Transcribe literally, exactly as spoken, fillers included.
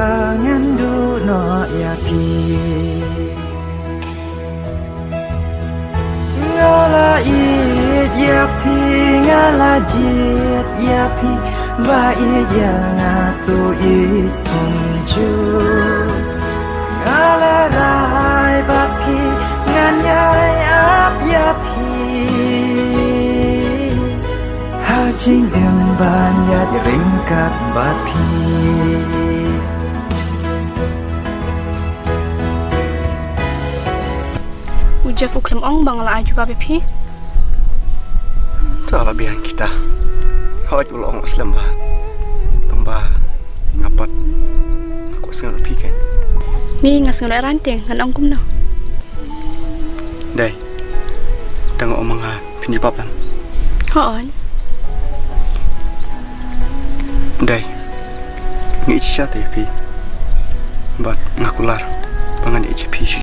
Ngan duh noh ïa phi. Nga la ïeit ïa phi, nga la jied ïa phi, ba ïeit ïa nga to ïeit kumjuh. Nga la rai bad phi, ngan ïai ap ïa phi. Ha jingim ban ïaid ryngkat bad phi. U Jeff u khlem ong ba nga la ai jubab ïa phi. To la biang kita. Hooid u la ong slem ba. Tang ba nga pat nga kwah sngewthuh phi kan. Ni nga sngewthuh ran te ngan ong kumno. Dei. Tang ong ma nga phin jubab lang. Hooid. Dei. Ngi ïeit shisha te phi. Bad nga kular ba ngan ïeit shisha phi shi.